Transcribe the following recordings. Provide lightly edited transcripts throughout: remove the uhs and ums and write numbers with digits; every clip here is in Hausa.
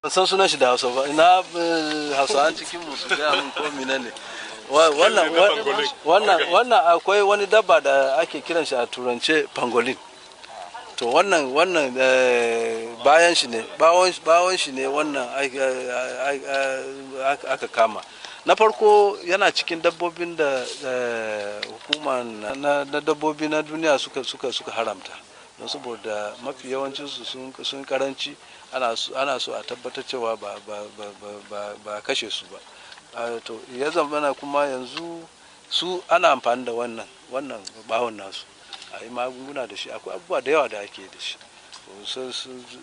Ban san sunan shi da Hausa ba. Ina Hausawan cikin mu su gaya mun ko mine ne wannan. Wannan akwai wani dabba da ake kiran shi a turance pangolin. To, wannan bayan shi ne, bawon shi ne wannan aka kama. Na farko, yana cikin dabbobin da hukumar na dabbobi na duniya suka haramta, don saboda mafi yawancinsu sun karanci. Ana so a tabbatar cewa ba kashe su ba. To, ya zamana kuma yanzu su ana amfani da wannan bawon nasu a yi magunguna da shi. Akwai abubuwa da yawa da ake da shi.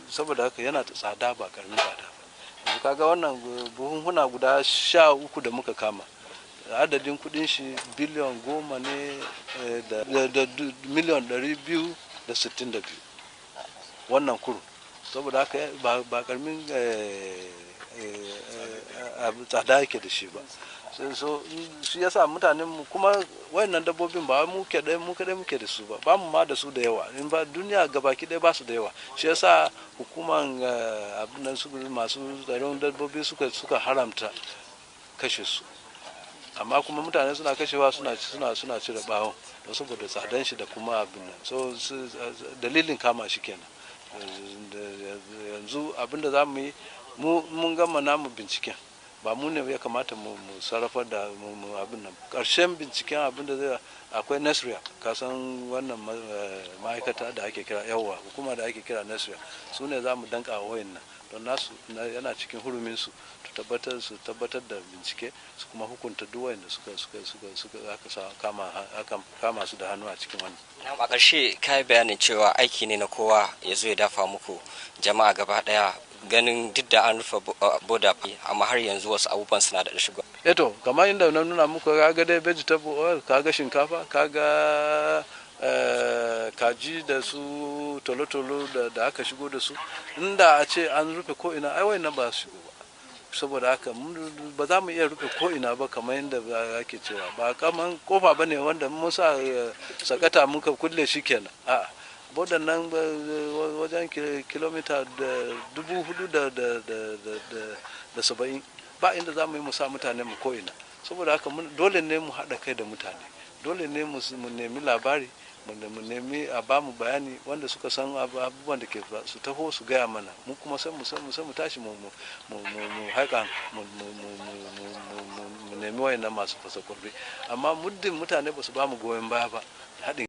Saboda haka yana da tsada, ba karamin tsada ba. Yanzu kaga wannan buhunhuna guda 13 da muka kama, adadin kudin shi biliyan 10 ne da miliyan 262, wannan kuru. Saboda haka ba karamin tsada yake da shi ba. So shi yasa mutanen mu kuma wayannan dabbobin ba mu kadai mu kadai muke da su ba, ba mu ma da su da yawa. In ba duniya gabaki ɗaya ba su da yawa. Shi yasa hukuman abin nan su masu tsaron dabbobi suka haramta kashe su, amma kuma mutane suna kashewa, suna cire bawon don saboda tsadan shi da kuma abin nan. So dalilin kama shi kenan. Yanzu abin da za mu yi, mun gama namu binciken. Ba mu ne ya kamata mu sarrafa da mu abin nan. Karshen binciken abin da zai akwai NESREA, kasan wannan ma'aikata da ake kira, yawa, hukuma da ake kira NESREA, su ne za mu danka wayan nan, don nasu yana cikin hurumin su su tabbatar da bincike, su kuma hukunta duk wayanda suka aka kama su da hannu a cikin wannan. A ƙarshe, ka yi bayanin cewa aiki ne na kowa ya zo ya dafa muku, jama'a gaba ɗaya, ganin duk da an rufe boda, amma har yanzu wasu abubuwan suna da shigo. Eto, kamar inda na nuna muku, kaga dai vegetable oil, kaga shinkafa, kaga kaji da su tolo-tolo da aka shigo da su. Inda a ce an rufe ko ina, ai wayannan ba su shigo ba. Saboda haka ba za mu iya rufe ko ina ba kamar yadda ake cewa. Ba kaman kofa ba ne wanda mun sa sakata muka kulle shi kenan. A'a, bodan nan wajen kilomita 4,070, ba inda za mu yi mu sa mutane mu ko'ina. Saboda haka dole ne mu haɗa kai da mutane, dole ne mu nemi labari, mu nemi a ba mu bayani. Wanda suka san abubuwan da ke su taho su gaya mana, mu kuma sai mu tashi mu haƙa mu nemi wayannan masu fasa kwabri. Amma muddin mutane ba su ba mu goyon baya ba, haɗin